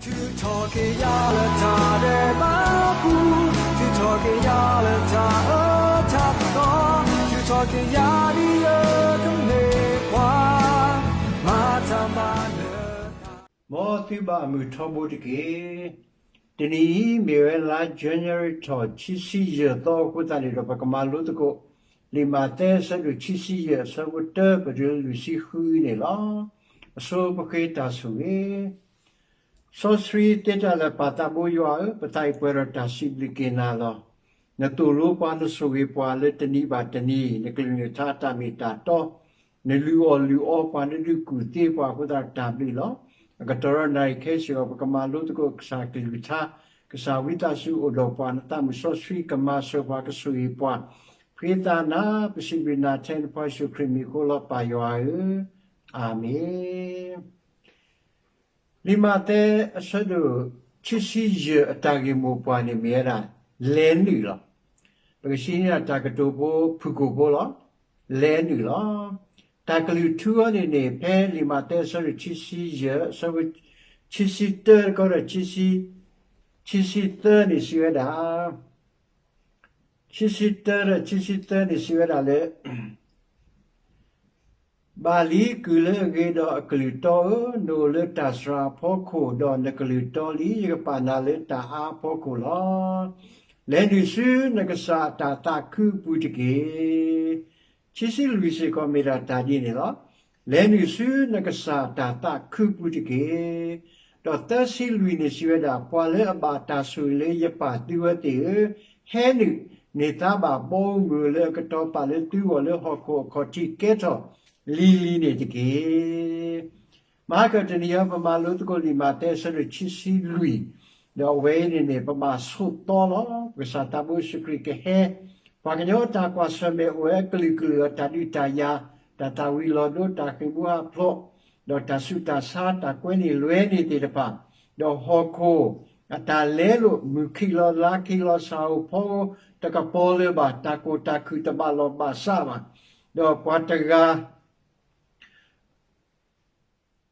ထုးထီၣ်က့ၤယၤလၢတၢ်ဒဲးဘးပူၤ, ထုးထီၣ်က့ၤယၤလၢတၢ်အၢတၢ်သီ, ထုးထီၣ်က့ၤယၤဒ်ယကမ့ၢ်ပှၤ, မၤတၢ်မၤလၢ မ်သုဘၣ်မုာ်ထီဘိတက့ၢ်. တနံၤအံၤမ့ၢ်ဝဲလါ January ထီၣ်ခံဆံယဲၢ်သီအဃိသတးန့ၣ်ဒီး ပကမၤလိသကိး လံာ်မးသဲအဆၢဒိၣ်ခံဆံယဲၢ် အဆၢဖိတၢ ပတုၤလၢလွံၢ်ဆံဃုန့ၣ်လီၤ. အဆိပဃ့တၢ်ဆိၣ်ဂ့ၤ စီဆှံတဲတၢ်လၢပၢ်သးဘိယွၤဧၢ, ပသးအံၤပှဲၤဒီးတၢ်စံးဘျုးက့ၤနၤလီၤ. နသိၣ်လိပှၤ နဆိၣ်ဂ့ၤပှၤလၢတနံၤဘၣ်တနံၤ, နကလုၢ်နကထါအတၢ်မ့ၢ်တၢ်တီ, နလုၢ်အီၣ်လုၢ်အီပှၤ, နဒုးကူၣ်သ့ပှၤအဃိသတးတၢ်ဘျုးလီၤ. အကတီၢ်ဒီးနၣ်ရံၣ်ခဲအံၤစ့ၢ်ကီး ပကမၤလိသကိးကစၢ်ကလုၢ်ကထါ, ကစၢ်ဝံသးစူၤအိၣ်ဒီးပှၤ, နသးမုၢ်စီဆှံကမၤစၢၤပှၤ ကဆိၣ်ဂ့ၤပှၤ, ဃ့သးနၤ ပစံးဘျုးနၤထဲန့ၣ် ပှၤယ့ၣ်ၡူးခရံာ်မံၤအဃိလီၤ ပၢ်ယွၤဧၢ, အၤမ့ၣ်. လံာ်မးသဲအဆၢဒိၣ်ခံဆံယဲၢ်အတၢ်ဂ့ၢ်မိၢ်ပှၢ်န့ၣ်မ့ၢ်ဝဲဒၣ် လဲၤနုာ်လီၤ. ပကစံးန့ၢ်တၢ်ကတိၤဖိဖုၣ်ကိာ်ဖိလီၤ. လဲၤနုာ်လီၤ. တၢ်ကလုၢ်ထူအီၤန့ၣ်န့ၣ် ဖဲလံာ်မးသဲအဆၢဒိၣ်ခံဆံယဲၢ် အဆၢဖိခံဆံတၢတခီဒီး ခံဆံသၢန့ၣ်စံးဝဲဒၣ် ခံဆံတၢဒီးခံဆံသၢန့ၣ်စံးဝဲဒၣ်လၢ ဘၣ်လံ ကုၢ်လၢအဂ့ၤဒီးအကလုၢ်တီဧၢ, နအိၣ်လၢတၢ်စှၤအဖီခိၣ်, ဒီးနကလုၢ်တီလံ, ယကပာ်နၤလၢတၢ်အါအဖီခိၣ်လီၤ. လဲၤနုာ်ဆူနကစၢ်အတၢ်သးခုအပူၤတက့ၢ်. ခံဆံလွံၢ်စ့ၢ်ကီးမ့ၢ်ဒၣ်တၢ်ဒ်န့ၣ်လီၤ. လဲၤနုာ်ဆူနကစၢ်တၢ်သးခုအပူၤတက့ၢ်. ဒီးသၢဆံလွံၢ်န့ၣ်စံးဝဲဒၣ်, ပှၤလၢအဘၣ်တၢ်ဆိၣ်ဂ့ၤလၢယပၢ်သုဝဲသ့ၣ်ဧၢ, ဟဲနုာ်န့ၢ်သါဘၣ်ဘီမုၢ်လၢအကတီၤပာ်လၢသုဂီၢ်လၢဟီၣ်ခိၣ်အခီၣ်ထံးကဲထီၣ်လံၤလံၤန့ၣ်တက့ၢ်. မဟါကတနံၤအံၤ ပမၤလိသကိးလံာ်မးသဲအဆၢဒိၣ်ခံဆံလွံၢ်, ဒီးအဝဲအံၤန့ၣ်န့ၣ် ပဘၣ်ဆိးသီလီၤ. ပကစၢ်သးဘိယ့ၣ်ၡူးခရံာ်ကဟဲ ပှၤကညီအတၢ်ကွၢ်ဆၢၣ်မဲာ်အိၣ်ဝဲအကလုာ်ကလုာ်အတၢ်ဒုးတၢ်ယၤ, တၢ်သၣ်ဝံၤလီၤဒိ တၢ်ဃ့ၢ်မှံဟးဖျိး, ဒီးတၢ်ဆူးတၢ်ဆါ တၢ်ကွဲန့ၢ်လွဲန့ၢ်သ့ၣ်တဖၣ်, ဒီးဟီၣ်ခိၣ်အတၢ်လဲလိာ် မုၢ်ခံးလီၤလါခံးလီၤ ဆၣ်ဧိၤဖီဧိၤတကပီၤလၢၤဘၣ်, တၢ်ကိၢ်တၢ်ခုၣ်တဘၣ်လီၢ်ဘၣ်စးဘၣ်, ဒီးပှၤတဂၤ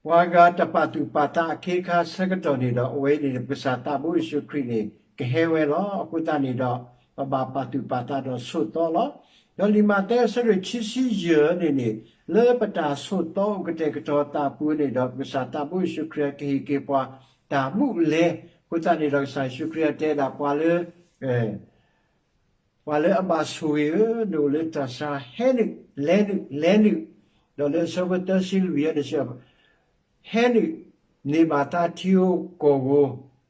ပှၤဂၤတပာ်သူၣ်ပာ်သးအခ့အခါဆၢကတီၢ်န့ၣ်ဒီး အဝဲန့ၣ် ပကစၢ်သးဘိယ့ၣ်ၡူးခရံာ်န့ၣ် ကဟဲဝဲလီၤ. အဃိသတးန့ၣ်ဒီး ပဘၣ်ပာ်သူၣ်ပာ်သးဒီးဆိးသီလီၤ. ဒီးလံာ်မးသဲအဆၢဒိၣ်ခံဆံယဲၢ်န့ၣ်န့ၣ် လၢပတၢ်ဆိးသီအိၣ်ကတဲာ်ကတီၤသးအပူၤန့ၣ်ဒီး ပကစၢ်သးဘိယ့ၣ်ၡူးခရံာ်ကဟ့ၣ်က့ၤပှၤတၢ်ဘူးလဲ, အဃိသတးန့ၣ်ဒီး ကစၢ်ယ့ၣ်ၡူးခရံာ်အတဲဒၣ်ပှၤလၢ ပှၤလၢအဘၣ်ဆိၣ်ဂ့ၤဧၢ, နအိၣ်လၢတၢ်စှၤ, ဟဲနုာ်, လဲၤနုာ်, လဲၤနုာ်, ဒီးလၢအဆၢဖိသၢဆံလွံၢ်အံၤန့ၣ် ဟဲနုာ်, န့ၢ်ဘၣ်သါထံဧိၤကီၢ်ဧိ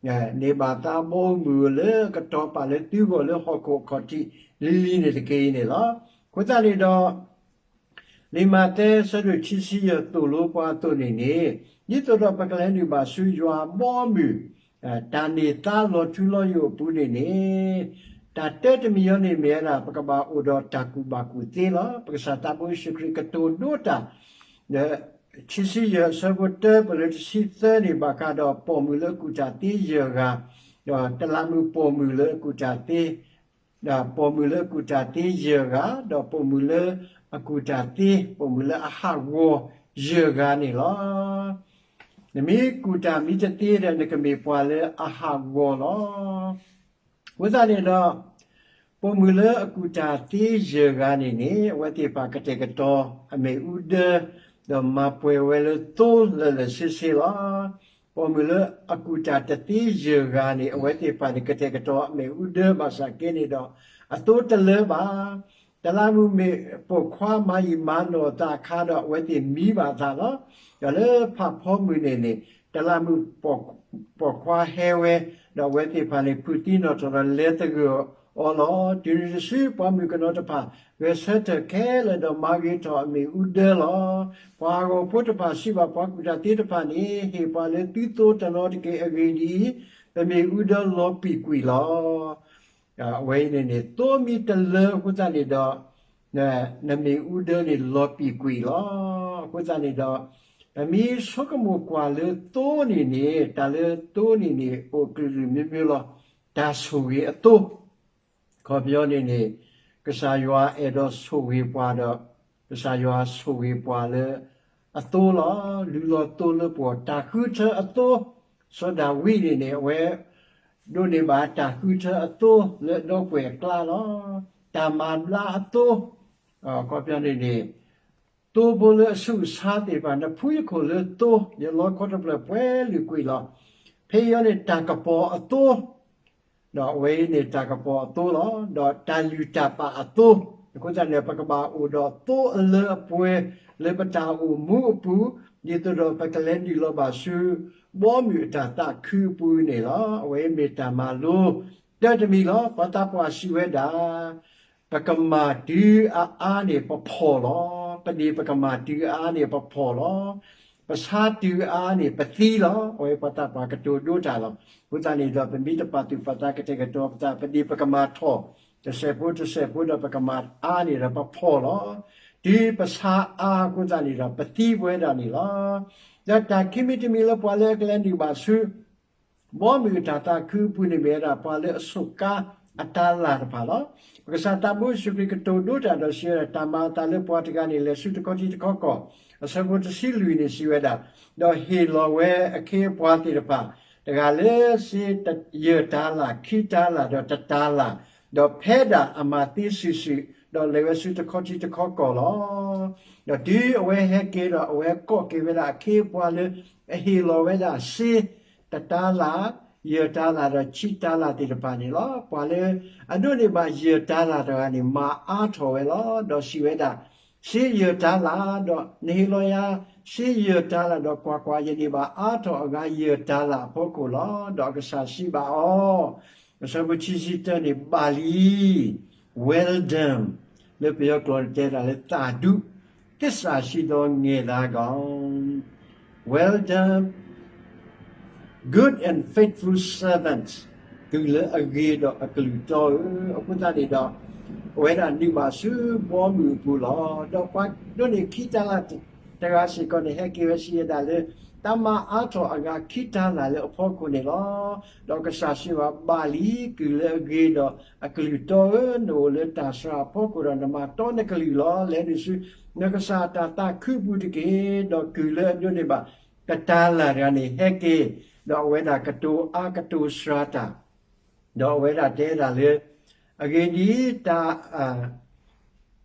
ၤ, န့ၢ်ဘၣ်သါဘီမုၢ်ဧိၤလၢကတီၤပာ်လၢသုဂီၢ်လၢဟီၣ်ခိၣ်အခီၣ်ထံးလံၤလံၤန့ၣ်တက့ၢ်အံၤန့ၣ်လီၤ. အဃိသတးန့ၣ်ဒီး လံာ်မးသဲအဆၢဒိၣ်ခံဆံယဲၢ်သိၣ်လိပှၤအသိးန့ၣ်န့ၣ်, ဒ်သိးဒီးပကလဲၤနုာ်ဘၣ်ဆူယွၤအဘီအမုၢ်, တၢ်န့ၢ်သါလီၤထူလီၤယိာ်အပူၤန့ၣ်န့ၣ်, တၢ်တၢတမံၤအံၤန့ၣ်မ့ၢ်ဝဲဒၣ် ပကဘၣ်အိၣ်ဒီးတၢ်ကူၣ်ဘၣ်ကူၣ်သ့လီၤ. ပကစၢ်သးဘိယ့ၣ်ၡူးခရံာ်ကတိၤဒိတၢ် ခံဆံယဲၢ်အဆၢဖိတၢ ပလၢတဆံသၢန့ၣ် ဘၣ်ဃးဒီး ပိာ်မုၣ်လၢအကူၣ်တၢ်သ့ယဲၢ်ဂၤ, ဒီးတလးမုၣ်ပိာ်မုၣ်လၢအကူၣ်တၢ်သ့, ဒီးပိာ်မုၣ်လၢအကူၣ်တၢ်သ့ယဲၢ်ဂၤ, ဒီးပိာ်မုၣ်လၢအကူၣ်တၢ်သ့, ပိာ်မုၣ်လၢအဟးဂီၤယဲၢ်ဂၤန့ၣ်လီၤ. နမ့ၢ်ကူၣ်တၢ်မ့ၢ်တသ့ဒီး နကမ့ၢ်ပှၤလၢအဟးဂီၤလီၤ. အဃိသတးန့ၣ်ဒီး ပိာ်မုၣ်လၢအကူၣ်တၢ်သ့ယဲၢ်ဂၤန့ၣ်န့ၣ် အဝဲသ့ၣ်တဖၣ်ကတဲာ်ကတီၤအမ့ၣ်အူဒၢ, ဒီးမၤပှဲၤဝဲလၢသိလၢာ်လၢာ်ဆ့ဆ့လီၤ. ပိာ်မုၣ်လၢအကူၣ်တၢ်တသ့ယဲၢ်ဂၤန့ၣ် အဝဲသ့ၣ်တဖၣ်န့ၣ် ကတဲာ်ကတီၤအမ့ၣ်အူဒၢဘၣ်ဆၣ်က့န့ၣ်ဒီး အသိတလၢဘၣ်. တလးမုၣ်ပိာ်ခွါမၤယံာ်မၤနီၢ်အသးအခါဒီး အဝဲသ့ၣ်မံဘၣ်အသးလီၤ. ဒီးလၢဖးဖီမုၢ်န့ၣ်န့ၣ် တလးမုၣ်ပိာ်ခွါဟဲဝဲ, ဒီးအဝဲသ့ၣ်တဖၣ်န့ၣ် ဖုးသံနီၣ်ထီၣ်ဒီးလဲၤသဂၢၢ်အီၤလီၤ. တုၤနုၤတစု ပှၤမုၣ်ကနီၤတဖၣ် ဂဲၤဆၢထၢၣ်ခဲလၢာ်ဒီးမၤဂ့ၤထီၣ်အမ့ၣ်အူဒၢလီၤ. ပှၤဟးဂီၤဖိတဖၣ်စံးဘၣ်ပှၤကူၣ်တၢ်သ့တဖၣ်န့ၣ်, ဟ့ၣ်ပှၤလၢသုသိတနီၤတက့ၢ်, အဂ့ၢ်ဒ်အံၤ, ပမ့ၣ်အူဒၢလီၤပံာ်ကွံာ်လီၤ. အဝဲအံၤန့ၣ်န့ၣ် သိမ့ၢ်တလၢအဃိသတးန့ၣ်ဒီး နမ့ၣ်အူဒၢန့ၣ်လီၤပံာ်ကွံာ်လီၤ. အဃိသတးန့ၣ်ဒီး ပမ့ၢ်ဆိကမိၣ်ကွၢ်လၢသိန့ၣ်န့ၣ် တၢ်လၢသိန့ၣ်န့ၣ် အိၣ်ကလုာ်ကလုာ်မျိုးမျိုးလီၤ. တၢ်ဆိၣ်ဂ့ၤအသိ အခီပညီန့ၣ်န့ၣ် ကစၢ်ယွၤအဲၣ်ဒိးဆိၣ်ဂ့ၤပှၤဒီး ကစၢ်ယွၤဆိၣ်ဂ့ၤပှၤလၢအသိလီၤ. လုၢ်လီၤသိလၢပဂီၢ် တၢ်ဃုထၢအသိ စီၤဒၤဝံးန့ၣ်န့ၣ် အဝဲ ဒိးန့ၢ်ဘၣ်တၢ်ဃုထၢအသိလၢအဒီပုၢ်ဝဲၢ်အကျါလီၤ. တၢ်မၤဘျါအသိ အခီပညီန့ၣ်န့ၣ် သိဖိလၢအဆူးအဆါသ့ၣ်တဖၣ် နဖှံယခိၣ်လၢသိ ယလီခီတဖျၢၣ်ပှဲၤလုာ်ကွံာ်လီၤ. ဖဲအံၤန့ၣ်တၢ်ကပီၤအသိ ဒီးအဝဲအံၤန့ၣ်တၢ်ကပီၤအသိလီၤ. ဒီးတၢ်လုၢ်တၢ်ပာ်အသိ, အဃိသတးန့ၣ် ပကဘၣ်အိၣ်ဒီးသိအလၢအပှဲၤ လၢပတၢ်အိၣ်မူအပူၤ, ဒ်သိးဒီးပကလဲၤနုာ်လီၤဘၣ်ဆူ ဘီမုၢ်အတၢ်သးခုအပူၤန့ၣ်လီၤ. အဝဲမ့ၢ်တၢ်မၤလိ တၢတမံၤလီၤ. ပှၤသးပှၢ်စံးဝဲဒၣ် ပကမၤတုၤအါအါန့ၣ်ပဖှီၣ်လီၤ. ပဒ့ၣ်ပကမၤတုၤအါအါန့ၣ်ပဖှီၣ်လီၤ. ပဆါတုၤအါအါန့ၣ်ပသံလီၤ. အဝဲပှၤသးပှၢ်ကတိၤဒိတၢ်လီၤ. အဃိသတးန့ၣ်ဒီး ပမ့ၢ်တပာ်သူၣ်ပာ်သးကတဲာ်ကတီၤပသး ပဒ့ၣ်ပကမၤထီၣ် တစဲးဖိတစဲးဖိဒီးပကမၤအါန့ၣ်ဒီးပဖှီၣ်လီၤ. တုၤပဆါအါအဃိသတးန့ၣ်ဒီး ပသံပဝဲဒၣ်န့ၣ်လီၤ. ဒီးတၢ်ခံမံၤတမံၤလၢပှၤလၢအကလဲၤနုာ်ဘၣ်ဆူ ဘီမုၢ်အတၢ်သးခုအပူၤန့ၣ်မ့ၢ်ဝဲဒၣ် ပှၤလၢအစူးကါအတၤလၢ်တဖၣ်လီၤ. ပကစၢ်သးဘိယ့ၣ်ၡူးခရံာ်ကတိၤဒိတၢ်ဒီးစံးဝဲဒၣ် တၢ်မၤအသးလၢပှၤတဂၤန့ၣ် လဲၤဆူတခီထံတခီကီၢ်, အဆၢဖိတဆံလွံၢ်န့ၣ်စံးဝဲဒၣ်, ဒီးဟ့ၣ်လီၤဝဲအခ့အပှၤသ့ၣ်တဖၣ်, တဂၤလၢစ့ယဲၢ်တၤလၣ်, ခံတၤလၣ်, ဒီးတတၤလၣ်, ဒီးဖဲဒၣ်အမၤသ့စုာ်စုာ်, ဒီးလဲၤဝဲဆူတခီထံတခီကီၢ်လီၤ. ဒီးတုၤအဝဲဟဲက့ၤဒီး အဝဲကိးက့ၤဝဲဒၣ်အခ့အပှၤလၢ အဟ့ၣ်လီၤဝဲဒၣ်စ့ တတၤလၣ်, ယဲၢ်တၤလၣ်, ဒီးခံတၤလၣ်သ့ၣ်တဖၣ်န့ၣ်လီၤ. ပှၤလၢအဒိးန့ၢ်ဘၣ်ယဲၢ်တၤလၣ်တဂၤန့ၣ် မၤအါထီၣ်ဝဲလီၤ. ဒီးစံးဝဲဒၣ်, စ့ယဲၢ်တၤလၣ်, ဒီးနဟ့ၣ်လီၤယၤစ့ယဲၢ်တၤလၣ်, ဒီးကွၢ်ကွၢ်, ယန့ၢ်ဘၣ်အါထီၣ်အဂၤယဲၢ်တၤလၣ်အဖီခိၣ်လီၤ. ဒီးအကစၢ်စံးဘၣ်အီၤ, အဆၢဖိခံဆံတၢန့ၣ်, ဘၣ်လံ, well done, လၢပယီၤကျိာ်န့ၣ်တဲဒၣ်လၢသးဒူ, သစ္စာရှိသောငယ်သားကောင်, well done, good and faithful servant, ကုၢ်လၢအဂ့ၤဒီးအကလုၢ်တီဧၢ. အဃိသတးန့ၣ်ဒီး အဝဲဒၣ်နုာ်ဘၣ်ဆူဘီမုၢ်အပူၤလီၤ. ဒီးပှၤဒိးန့ၢ်ခံတၤလၣ်တဂၤစ့ၢ်ကီးန့ၣ် ဟဲက့ၤဝဲစံးဝဲဒၣ်လၢ တၢ်မၤအါထီၣ်အဂၤခံတၤလၣ်လၢအဖီခိၣ်န့ၣ်လီၤ. ဒီးကစၢ်စံးဘၣ်, ဘၣ်လံကုၢ်လၢအဂ့ၤဒီးအကလုၢ်တီဧၢ, နအိၣ်လၢတၢ်စှၤအဖီခိၣ်ဒီး နမၤတီနကလုၢ်လီၤ. လဲၤနုာ်ဆူ နကစၢ်တၢ်သးခုပူၤတက့ၢ်. ဒီးကုၢ်လၢအဒိးန့ၢ်ဘၣ်တတၤလၣ်တဂၤန့ၣ်ဟဲက့ၤ, ဒီးအဝဲဒၣ်ကတိၤအါကတိၤစှၤတၢ်, ဒီးအဝဲဒၣ်တဲဒၣ်လၢ အဂ့ၢ်ဒ်အံၤ,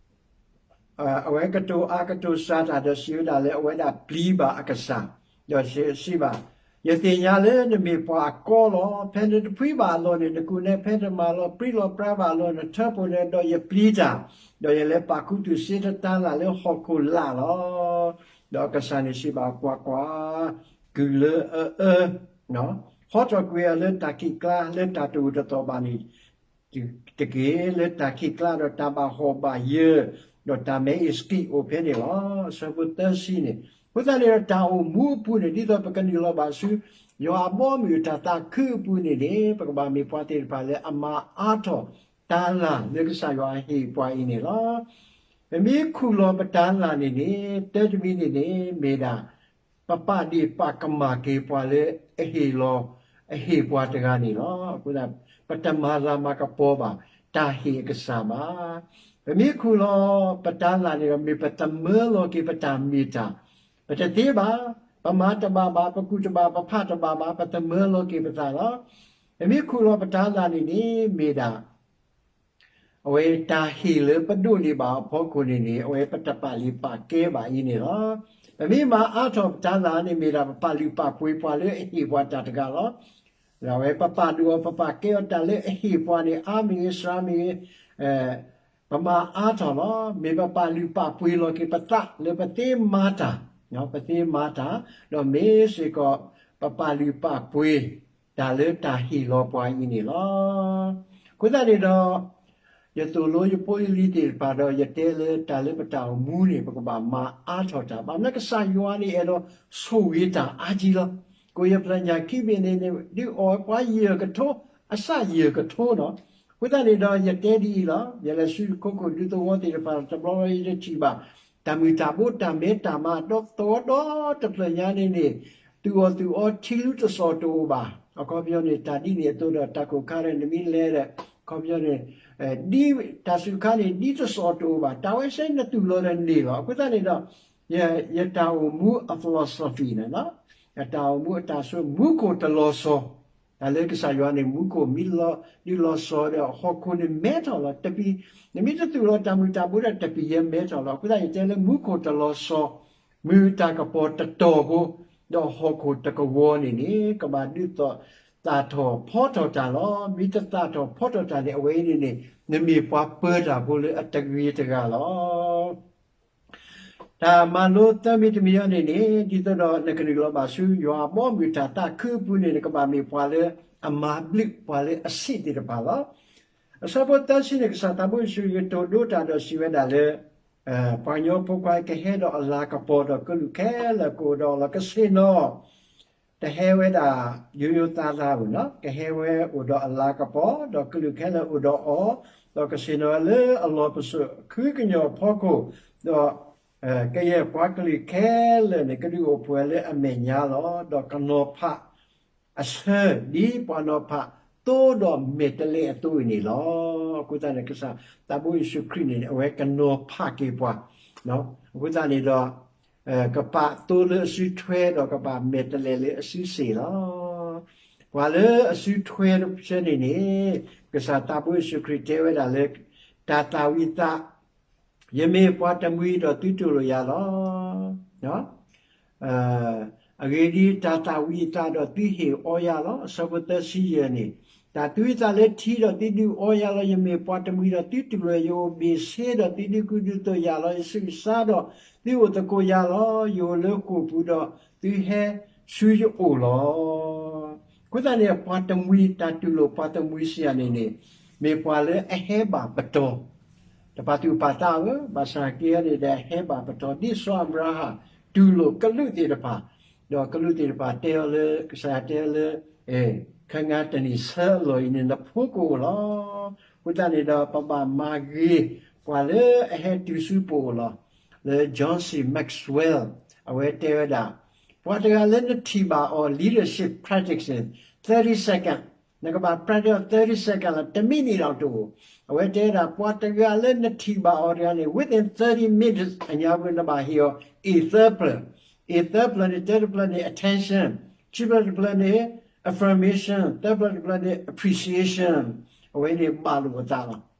တၢ် အဝဲကတိၤအါကတိၤစှၤတၢ်ဒီးစံးဝဲဒၣ်လၢ အဝဲဒၣ်ပျံၤဘၣ်အကစၢ်, ဒီးစံးဘၣ်, ယသ့ၣ်ညါလၢနမ့ၢ်ပှၤအကီလီၤ. ဖဲနတဖှံဘၣ်အလီၢ်န့ၣ် နကူၣ်နဲဖဲတမၤလီၤပြံလီၤပြါဘၣ်အလီၢ် နထၢဖှိၣ်န့ၣ်ဒီးယပျံၤတၢ်, ဒီးယလဲၤပာ်ခူသူၣ်စ့တတၤလၣ်လၢဟီၣ်ခိၣ်လာ်လီၤ. ဒီးအကစၢ်န့ၣ်စံးဘၣ်, ကွၢ်ကွၢ်, ကုၢ်လၢအအၢ ဟီထီၣ်ကွံာ်အီၤလၢတၢ်ခံးကျါ လၢတၢ်တအိၣ်တသီၣ်ဘၣ်န့ၣ်တက့ၢ်. လၢတၢ်ခံးကျါဒီးတၢ်ဘၣ်ဟီၣ်ဘၣ်ယၢၤ, ဒီးတၢ်မဲအ့ၣ်စကံးအိၣ်ဖဲန့ၣ်လီၤ. အဆၢဖိသၢဆံန့ၣ်, အဃိသတးန့ၣ်ဒီး တၢ်အိၣ်မူအပူၤန့ၣ် ဒ်သိးပကနုာ်လီၤဘၣ်ဆူ ယွၤအဘီအမုၢ်အတၢ်သးခုအပူၤန့ၣ်န့ၣ် ပကဘၣ်မ့ၢ်ပှၤသ့ၣ်တဖၣ်လၢအမၤအါထီၣ်တၤလၣ်လၢကစၢ်ယွၤဟ့ၣ်ပှၤအံၤန့ၣ်လီၤ. ပမ့ၢ်ခူၣ်လီၤပတၤလၣ်န့ၣ်န့ၣ် တၢတမံၤန့ၣ်န့ၣ် မ့ၢ်ဒၣ် ပပာ်ဒ့ၣ်ပာ်ကမၣ်က့ၤပှၤလၢအဟ့ၣ်လီၤအဟ့ၣ်ပှၤတဂၤန့ၣ်လီၤ. အဃိသတး ပတမၤလၤမၤကပီၤဘၣ် တၢ်ဟ့ၣ်အကစၢ်ဘၣ်. ပမ့ၢ်ခူၣ်လီၤပတၤလၣ်န့ၣ်ဒီး မ့ၢ်ပသမၢလီၤက့ၤပတၢ်မ့ၢ်တၢ်, ပတသ့ဘၣ်, ပမၤတဘၣ်ဘၣ်, ပကူၣ်တဘၣ်, ပဖးတဘၣ်ဘၣ်, ပသမၢလီၤက့ၤပသးလီၤ. ပမ့ၢ်ခူၣ်လီၤပတၤလၣ်န့ၣ်န့ၣ် မ့ၢ်ဒၣ် အဝဲတၢ်ဟ့ၣ်လၢပဒိးန့ၢ်ဘၣ်အဖီခိၣ်န့ၣ်န့ၣ် အဝဲပတပာ်လုၢ်ပာ်ကဲဘၣ်အံၤန့ၣ်လီၤ. ပမ့ၢ်မၤအါထီၣ်ပတၤလၣ်န့ၣ် မ့ၢ်ဒၣ်ပပာ်လုၢ်ပာ်ပှ့ၤပှၤလၢအဟ့ၣ်ပှၤတၢ်တဂၤလီၤ. အဝဲပပာ်ဒိၣ်အီၤ ပပာ်ကဲအီၤတၢ်လၢအဟ့ၣ်ပှၤန့ၣ် အါမ့ၢ်ဂ့ၤ စှၤမ့ၢ်ဂ့ၤ ပမၤအါထီၣ်လီၤ. မ့ၢ်ပပာ်လုၢ်ပာ်ပှ့ၤလီၤက့ၤပသးလၢပသ့မၤတၢ်, ပသ့မၤတၢ်, ဒီးမ့ၢ်စ့ၢ်ကီး ပပာ်လုၢ်ပာ်ပှ့ၤ တၢ်လၢတၢ်ဟ့ၣ်လီၤပှၤအံၤန့ၣ်လီၤ. အဃိသတးန့ၣ်ဒီး ယသိၣ်လိယဖိယလံၤသ့ၣ်တဖၣ်ဒီး ယတဲလၢတၢ်လၢပတၢ်အိၣ်မူန့ၣ် ပကဘၣ်မၤအါထီၣ်တၢ်, ဘၣ်မနုၤကစၢ်ယွၤန့ၣ်အဲၣ်ဒိးဆိၣ်ဂ့ၤတၢ်အါကံလီၤ. ကိးယဖျၢၣ်ညၣ်ခံဘ့ၣ်န့ၣ် ဒုးအီၣ်ပှၤယဲၢ်ကထိ, အစၢ်ယဲၢ်ကထိနီၤ. အဃိသတးန့ၣ်ဒီး ယတဲဒ်အံၤလီၤ. ယလဲၤဆူခိခိၣ်ဒူသဝီသ့ၣ်တဖၣ် တဘျီဘျီယတထံၣ်ဘၣ် တၢ်မုၢ်တၢ်ဘိတၢ်မဲတၢ်မါဒီးသဝီဒီတဖျၢၣ်ညါန့ၣ်န့ၣ် သူၣ်အီၣ်သူၣ်အီထံလူတစိၢ်တအိၣ်ဘၣ်. အခီပညီန့ၣ် တၢ်ဒ်န့ၣ်အသိးဒီး တၢ်ကိၢ်ခါဒီးနမ့ၢ်လဲၤဒီး အခီပညီန့ၣ် ဒ်တၢ်စူၢ်ခါန့ၣ် ဒ်တစိၢ်တအိၣ်ဘၣ်. တၢ်ဝဲစ့နသူၣ်လီၤဒီးန့ၢ်လီၤ. အဃိသတးန့ၣ်ဒီး ယတၢ်အိၣ်မူအ philosophy န့ၣ်လီၤ. အတၢ်အိၣ်မူအတၢ်ဆိၣ်ဂ့ၤ မူခိၣ်တလီၤစီၤ, တၢ်လၢကစၢ်ယွၤန့ၣ် မူခိၣ်မ့ၢ်လီၤဒုးလီၤစီၤဒီး ဟီၣ်ခိၣ်န့ၣ်မဲထီၣ်လီၤ. တပံၤ, နမ့ၢ်တသူၣ်လီၤတၢ်မုၢ်တၢ်ဘိဒီး တပံၤယဲၢ်မဲထီၣ်လီၤ. အဃိသတး ယတဲလၢမူခိၣ်တလီၤစီၤ, မုၢ်တၢ်ကပီၤတတီၤဖိ, ဒီးဟီၣ်ခိၣ်တကဝီၤန့ၣ်န့ၣ် ကဘၣ်ဒုးသးထီၣ်ဖီထီၣ်တၢ်လီၤ. မ့ၢ်တသးထီၣ်ဖီထီၣ်တၢ်န့ၣ် အဝဲအံၤန့ၣ်န့ၣ် နမ့ၢ်ပှၤပၢတၢ်ဖိလၢအတဂ့ၤတဂၤလီၤ. တၢ်မၤလိသၢမံၤတမံၤအံၤန့ၣ်န့ၣ် ဒ်သိးဒီးနကနုာ်လီၤဘၣ်ဆူယွၤအဘီအမုၢ်တၢ်သးခုအပူၤန့ၣ် နကဘၣ်မ့ၢ်ပှၤလၢအမၤဘျုးပှၤလၢအဆံးသ့ၣ်တဖၣ်လီၤ. အဆၢဖိသၢဆံန့ၣ် ကစၢ်သးဘိယ့ၣ်ၡူးခရံာ်ကတိၤဒိတၢ်ဒီးစံးဝဲဒၣ်လၢ ပှၤကညီဖိခွါကဟဲဒီးအလၤကပီၤဒီးကလုာ်ခဲလၢာ်ကအိၣ်ဒီးအီၤလီၤ. ကဆ့ၣ်နီၤ တဟဲဝဲဒၣ်ယိယိသးသးဧိၤနီၤ, ကဟဲဝဲအိၣ်ဒီးအလၤကပီၤ ဒီးကလုာ်ခဲလၢာ်အိၣ်ဒီးအီၤ, ဒီးကဆ့ၣ်နီၤလၢအလီၢ်ပစိာ်ခုကညီၤဖီခိၣ်, ဒီး ကယဲၢ်ပှၤကလုာ်ခဲလၢာ်န့ၣ် ကဒုးအိၣ်ပှဲၤလၢအမဲာ်ညါလီၤ. ဒီးကနီၤဖးအဆၢ ဒ်ပှၤနီၤဖးသိဒီးမဲာ်တဲးလဲးအသိးအံၤန့ၣ်လီၤ. အဃိသတးန့ၣ် ကစၢ်သးဘိယ့ၣ်ၡူးခရံာ်န့ၣ် အဝဲကနီၤဖးက့ၤပှၤ, အဃိသတးန့ၣ်ဒီး ကပာ်သိလၢအစုထွဲဒီးကပာ်မဲာ်တဲးလဲးလၢအစုစ့ၣ်လီၤ. ပှၤလၢအစုထွဲတဖၣ်န့ၣ်န့ၣ် ကစၢ်သးဘိယ့ၣ်ၡူးခရံာ်တဲဝဲဒၣ်လၢ တၢ်သၣ်ဝံၤအသး ယမ့ၢ်ပှၤတမှံၤဒီးသုတူၢ်လိာ်ယၤလီၤ. အဂ့ၢ်ဒ်အံၤ, တၢ်သၣ်ဝံၤအသးဒီးသုဟ့ၣ်အီယၤလီၤ. အဆၢဖိသၢဆံယဲၢ်န့ၣ်, တၢ်သၣ်ဝံၤအသးလၢထံဒီးသုဒုးအီယၤလီၤ. ယမ့ၢ်ပှၤတမှံၤဒီးသုတူၢ်လိာ်ယၤ, ယအိၣ်ဘ့ၣ်ဆ့ဒီး သုဒုးကူဒုးသိးယၤလီၤ. ယဆူးယဆါဒီး သုအိၣ်သကိးယၤလီၤ. ယအိၣ်လၢဃိာ်ပူၤဒီး သုဟဲဆူယအိၣ်လီၤ. အဃိသတးန့ၣ် ပှၤတမှံၤ တၢ်တူၢ်လိာ်ပှၤတမှံၤစံးယၤန့ၣ်န့ၣ် မ့ၢ်ပှၤလၢအဟဲဘၣ်ပတီၢ် တပာ်သူၣ်ပာ်သးဧၢ, ဘၣ်ဆၣ်က့ၤအီၤန့ၣ်ဒီးဟဲဘၣ်ပတီၢ် ဒ်စီၤအၤဘြၤဟၣ်တူၢ်လိာ်ကလူးသ့ၣ်တဖၣ်, ဒီးကလူးသ့ၣ်တဖၣ်တဲအီၤလၢ ကစၢ်ယွၤတဲအီၤလၢ ခဲငါတနံၤဆၢအလီၢ်အံၤန့ၣ် နဖိကအိၣ်လီၤ. အဃိသတးန့ၣ်ဒီး ပဘၣ်မၤဂ့ၤ ပှၤလၢအဟဲတုၤဆူပအိၣ်လီၤ. လၢ John C Maxwell အဝဲတဲဝဲဒၣ် ပှၤတဂၤလၢနထံၣ်ဘၣ်အီၤ leadership practice န့ၣ် thirty second, နကဘၣ် practice thirty second လီၤ, တမံးနံးဒီးတအိၣ်. အဝဲတဲဝဲဒၣ် ပှၤတဂၤလၢနထံၣ်ဘၣ်အီၤတဂၤန့ၣ် within thirty minutes အညါပူၤ နဘၣ်ဟ့ၣ်အီၤ အ့ၣ်သၢဖျၢၣ်, အ့ၣ်သၢဖျၢၣ်န့ၣ် တၢတဖျၢၣ်န့ၣ် attention, ခံဖျၢၣ်တဖျၢၣ်န့ၣ် affirmation, သၢဖျၢၣ်တဖျၢၣ်န့ၣ် appreciation, အဝဲန့ၣ်ဘၣ်လိာ်အသးလီၤ.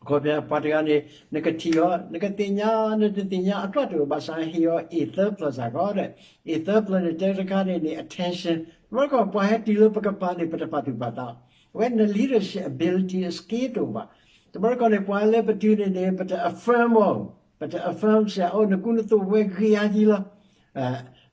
အခီပညီ ပှၤတဂၤန့ၣ် နကထံၣ်အီၤ နကသ့ၣ်ညါ နတသ့ၣ်ညါအကျီၢ်တအိၣ် ဘၣ်ဆၣ်ဟ့ၣ်အီၤ အ့ၣ်သၢဖျၢၣ်စ့ၢ်ကီးဒီး အ့ၣ်သၢဖျၢၣ်န့ၣ် တၢတခါန့ၣ်န့ၣ် attention, တဘျီတခီၣ် ပှၤဟဲတုၤလၢပကပၤန့ၣ် ပတပာ်သူၣ်ပာ်သး, အဝဲန့ၣ် leadership ability skill တအိၣ်ဘၣ်. တဘျီတခီၣ်န့ၣ် ပှၤလၢပတုၤန့ၣ်န့ၣ် ပတ affirm အီၤ, ပတ affirm စ့ၢ် အိၣ် နကူနသိးဝဲဂ့ၤအါကံလီၤ.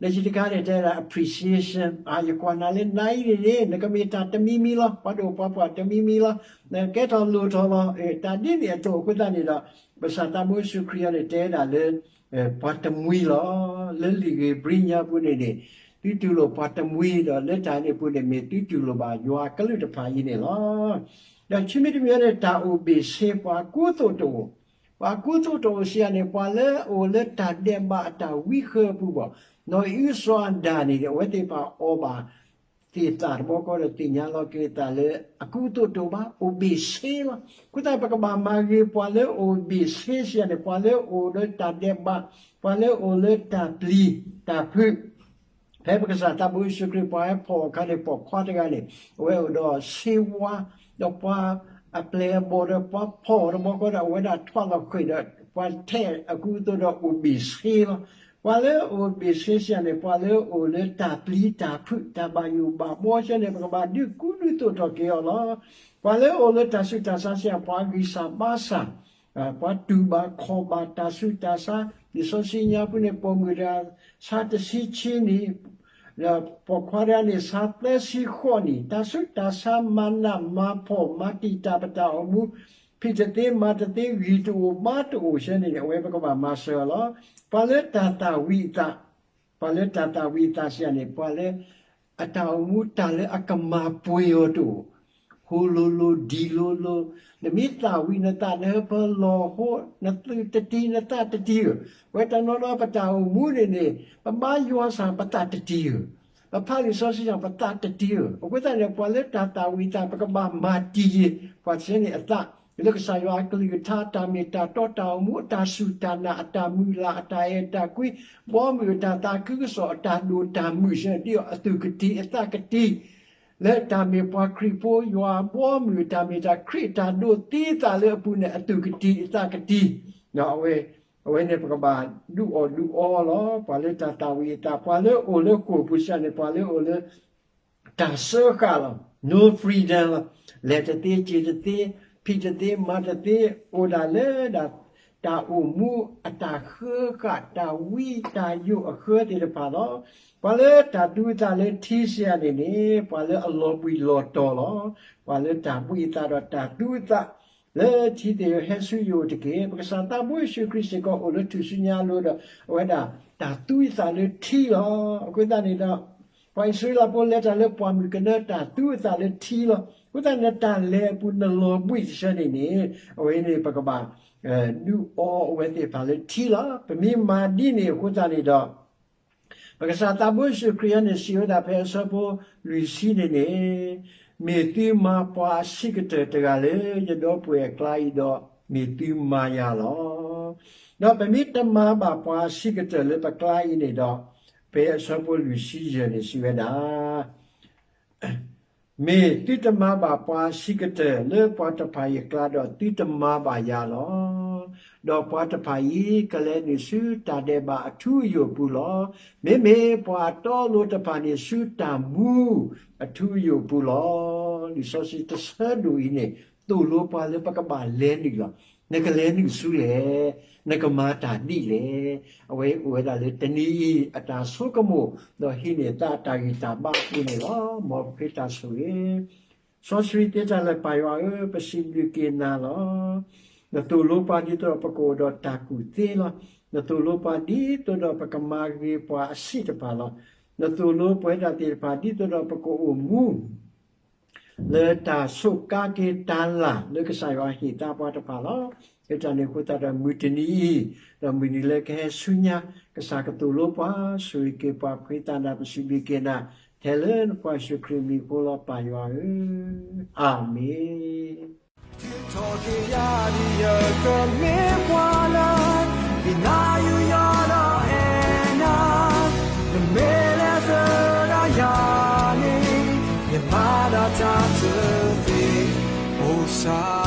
လၢခံတခါန့ၣ်တဲဒၣ် appreciation, ယကွၢ်နၤလၢနၤအံၤန့ၣ်န့ၣ် နကမ့ၢ်တၢ်တမံၤမံၤလီၤ, ပှၤဒိၣ်ပှၤပှၢ်တမံၤမံၤလီၤ, နကဲထီၣ်လိၣ်ထီၣ်လီၤ, တၢ်ဒ်န့ၣ်အသိးအဃိသတးန့ၣ်ဒီး ကစၢ်သးဘိယ့ၣ်ၡူးခရံာ်အံၤန့ၣ် တဲဒၣ်လၢ ပှၤတမှံၤလီၤ. လၢလံာ်ဧ့ၤဘြံၤညါပူၤန့ၣ်န့ၣ် သုတူၢ်လိာ်ပှၤတမှံၤဒီး လၢတၢ်န့ၣ်အပူၤန့ၣ် မ့ၢ်သုတူၢ်လိာ်ဘၣ်ယွၤအကလုၢ်တဖၣ်အံၤန့ၣ်လီၤ. ဒီးခံမံၤတမံၤန့ၣ် တၢ်အိၣ်ဘ့ၣ်ဆ့ ပှၤကူသိးတအိၣ်, ပှၤကူသိးတအိၣ်စံးယၤန့ၣ် ပှၤလၢအအိၣ်လၢတၢ်ဒဲးဘးအတၢ်ဝံဃၢအပူၤဘၣ်, နီၢ်အံၣ်အုစီၤအၤဒၣ်န့ၣ် အဝဲသ့ၣ်တဖၣ်အီၣ်ဘၣ် သ့ၣ်သၣ်တဘျီဃီဒီးသ့ၣ်ညါလီၤက့ၤအသးလၢ အကူသိးတအိၣ်ဘၣ်, အိၣ်ဘ့ၣ်ဆ့လီၤ. အဃိသတး ပကဘၣ်မၤဂ့ၤပှၤလၢအိၣ်ဘ့ၣ်ဆ့စံးယၤန့ၣ် ပှၤလၢအိၣ်လၢတၢ်ဒဲးဘး, ပှၤလၢအိၣ်လၢတၢ်ပျံၤတၢ်ဖုး ဖဲပကစၢ်သးဘိယ့ၣ်ၡူးခရံာ် ပှၤဟဲဖီၣ်အခါန့ၣ် ပိာ်ခွါတဂၤန့ၣ် အဝဲအိၣ်ဒီးဆ့ဝါ, ဒီးပှၤအပျဲၢ်အဘီၣ်ဒီး ပှၤဖီၣ်အီၤတဘျီဃီဒီး အဝဲဒၣ်ထွးလီၤဃ့ၢ်ဒီး ပှၤထဲးအကူအသိးဒီးအိၣ်ဘ့ၣ်ဆ့လီၤ. ပှၤလၢအိၣ်ဘ့ၣ်ဆ့စံးယၤန့ၣ် ပှၤလၢအိၣ်လၢတၢ်ပျံၤတၢ်ဖုး တၢ်ဘၣ်ယိၣ်ဘၣ်ဘှီစံးန့ၣ် ပကဘၣ်ဒုးကူဒုးသိးထီၣ်က့ၤအီၤလီၤ. ပှၤလၢအိၣ်လၢတၢ်ဆူးတၢ်ဆါစံးယၤ ပှၤဂံၢ်စၢ်ဘါစၢ် ပှၤတူၢ်ဘၣ်ခီၣ်ဘၣ်တၢ်ဆူးတၢ်ဆါ, လံာ်စီဆှံညါပူၤန့ၣ် ပိာ်မုၣ်တဂၤ ဆါတဆံဆံနံၣ်, ဒီးပိာ်ခွါတဂၤန့ၣ် ဆါသၢဆံဃိးနံၣ်, တၢ်ဆူးတၢ်ဆါမၤနးမၤဖှီၣ် မၤတံာ်တာ်ပတၢ်အိၣ်မူ, ဖံးတသ့မၤတသ့ ဂံၢ်တအိၣ်ဘါတအိၣ်စံးန့ၣ်န့ၣ် အဝဲပကဘၣ်မၤစၢၤအီၤလီၤ. ပှၤလၢတၢ်သၣ်ဝံၤအသး ပှၤလၢတၢ်သၣ်ဝံၤအသးစံးယၤန့ၣ် ပှၤလၢ အတၢ်အိၣ်မူတၢ်လၢအကမၤပှဲၤအီၤတအိၣ်, ဟိလိၤလိၤဒံလိၤလိၤ, နမ့ၢ်သၣ်ဝံၤနသး နဟၢဖၢလီၤဟိ နသုးတတံၤ နသးတတံၤဧၢ, ဝဲတနီၤနီၤပတၢ်အိၣ်မူန့ၣ်န့ၣ် ပဘါယွၤစ့ၢ် ပသးတတံၤဧၢ, ပဖးလံာ်စီဆှံစ့ၢ် ပသးတတံၤဧၢ, အဃိသတးန့ၣ် ပှၤလၢတၢ်သၣ်ဝံၤအသး ပကဘၣ်မၤတံၢ်ယ့ၤ ပှၤစံးန့ၣ်အသး လၢကစၢ်ယွၤအကလုၢ်ကထါ တၢ်မ့ၢ်တၢ်တီတၢ်အိၣ်မူ အတၢ်စူၢ်တၢ်နာ် အတၢ်မုၢ်လၢ် အတၢ်အဲၣ်တၢ်ကွံ ဘီမုၢ်အတၢ်သးခုကစီၣ် အတၢ်ဒိၣ်တၢ်မုၢ်စ့ၢ် ဒ်အသူၣ်ကတံၤအသးကတံၤ လၢတၢ်မ့ၢ်ပှၤခရံာ်ဖိ ယွၤအဘီအမုၢ် တၢ်မ့ၢ်တၢ်ခရံာ်အတၢ်ဒိးသံအသးလၢအပူၤန့ၣ် အသူၣ်ကတံၤအသးကတံၤ, အဝဲန့ၣ် ပကဘၣ်ဒုးအီၣ်ဒုးအီလီၤ. ပှၤလၢတၢ်သၣ်ဝံၤအသး ပှၤလၢအိၣ်လၢဃိာ်ပူၤစ့ၢ်န့ၣ် ပှၤလၢအိၣ်လၢ တၢ်စၢဃာ်လီၤ. No freedom လီၤ. လဲၤတသ့ စံၣ်တသ့ ဖံးတသ့ မၤတသ့ အိၣ်ဒၣ်လၢဒၣ် တၢ်အိၣ်မူအတၢ်ဃၢဃာ် တၢ်ဝံတၢ်ယိာ်အဃၢသ့ၣ်တဖၣ်လီၤ. ပှၤလၢတၢ်သူအသးလၢထံစ့ၢ်န့ၣ်န့ၣ် ပှၤလၢအလီၤဘှံးလီၤတီၤလီၤ. ပှၤလၢတၢ်ဘှံးအသးဒီးတၢ်သူအသး လၢထံသ့ၣ်ဧၢ ဟဲဆူယအိၣ်တက့ၢ်. ပကစၢ်သးဘိယ့ၣ်ၡူးခရံာ်စ့ၢ်ကီး အိၣ်လၢထူၣ်စုညါအလိၤဒီး အဝဲဒၣ်တၢ်သူအသးလၢထံလီၤ. အဃိသတးန့ၣ်ဒီး ပှၤအံၣ်စရ့လးဖိလဲၤတၢ်လၢပှၢ်မုၢ်ကနၢ တၢ်သူအသးလၢထံလီၤ. အဃိသတးန့ၣ် တၢ်လဲၤအပူၤ နလီၤဘှံးတဆၢန့ၣ်န့ၣ် အဝဲန့ၣ် ပကဘၣ် ဒုးအီအဝဲသ့ၣ်တဖၣ်လၢထံလီၤ. ပမ့ၢ်မၤဒ်န့ၣ်အဃိသတးန့ၣ်ဒီး ပကစၢ်သးဘိယ့ၣ်ၡူးခရံာ်န့ၣ် စံးဝဲဒၣ်ဖဲအဆၢဖိလွံၢ်ဆံန့ၣ်န့ၣ်, မ့ၢ်သုမၤပှၤအဆံးကတၢၢ်တဂၤလၢယဒီပုၢ်ဝဲၢ်အကျါအံၤဒီး မ့ၢ်သုမၤယၤလီၤ. ဒီးပမ့ၢ်တမၤဘၣ်ပှၤအဆံးကတၢၢ်လၢပကျါအံၤန့ၣ်ဒီး, ဖဲအဆၢဖိလွံၢ်ဆံယဲၢ်န့ၣ်စံးဝဲဒၣ် မ့ၢ်သုတမၤဘၣ်ပှၤအဆံးကတၢၢ်လၢပှၤတဖၣ်အံၤအကျါဒီး သုတမၤဘၣ်ယၤလီၤ. ဒီးပှၤတဖၣ်အံၤ ကလဲၤနုာ်ဆူတၢ်ဒဲးဘးအထူအယိာ်အပူၤလီၤ. မ့မ့ၢ်ပှၤအတီအလိၤတဖၣ်န့ၣ် ဆူတၢ်မူအထူအယိာ်အပူၤလီၤ. လံာ်စီဆှံတဆၢဒိၣ်အံၤန့ၣ် သိၣ်လိပှၤလၢပကဘၣ်လဲၤနုာ်လီၤ. နကလဲၤနုာ်ဆူလဲၣ်, နကမၤတၢ်ဒ်လဲၣ်. အဝဲအိၣ်ဝဲဒၣ်လၢတနံၤအံၤ အတၢ်ဆိကမိၣ် ဒီးဟံးန့ၢ်သးအတၢ်ဂံၢ်တၢ်ဘါအပူၤန့ၣ်လီၤ. မ်ပဃ့တၢ်ဆိၣ်ဂ့ၤ စီဆှံသ့တၢ်လၢပၢ်ယွၤဧၢ, ပစံးဘျုးက့ၤနၤလီၤ. နသိၣ်လိပှၤဒ်သိးဒီးပကအိၣ်ဒီးတၢ်ကူၣ်သ့လီၤ. နသိၣ်လိပှၤဒ်သိးဒီးပကမၤဂ့ၤပှၤအဆံးတဖၣ်လီၤ. နသိၣ်လိပဝဲဒၣ်သ့ၣ်တဖၣ်ဒ်သိးဒီးပကအိၣ်မူ လၢတၢ်ဆိးကါက့ၤတၢ်လၢ်လၢကစၢ်ယွၤဟ့ၣ်သါပှၤတဖၣ်လီၤ. လၢတၢ်န့ၣ်အဃိသတးဒီး မုၢ်တနံၤအံၤ ဒီးမုၢ်နံၤလၢကဟဲဆူညါ ကစၢ်ကသိၣ်လိပှၤ ဆိၣ်ဂ့ၤက့ၤပှၤ ဖှံသးနၤ ပစံးဘျုးက့ၤနၤ ထဲလၢနဖိယ့ၣ်ၡူးခရံာ်မံၤအဃိလီၤ ပၢ်ယွၤဧၢ, အၤမ့ၣ်. ထုးထီၣ်က့ၤယၤဒ်ယကမ့ၢ်ပှၤလၢ ယနၢ်ယူးယီၣ်ဒီးအဲၣ်နၤ, နမ့ၢ်လဲၤသဒၣ်ယၤန့ၣ် ယမၤဒၣ်တၢ်တသ့, အိၣ်ဆၣ်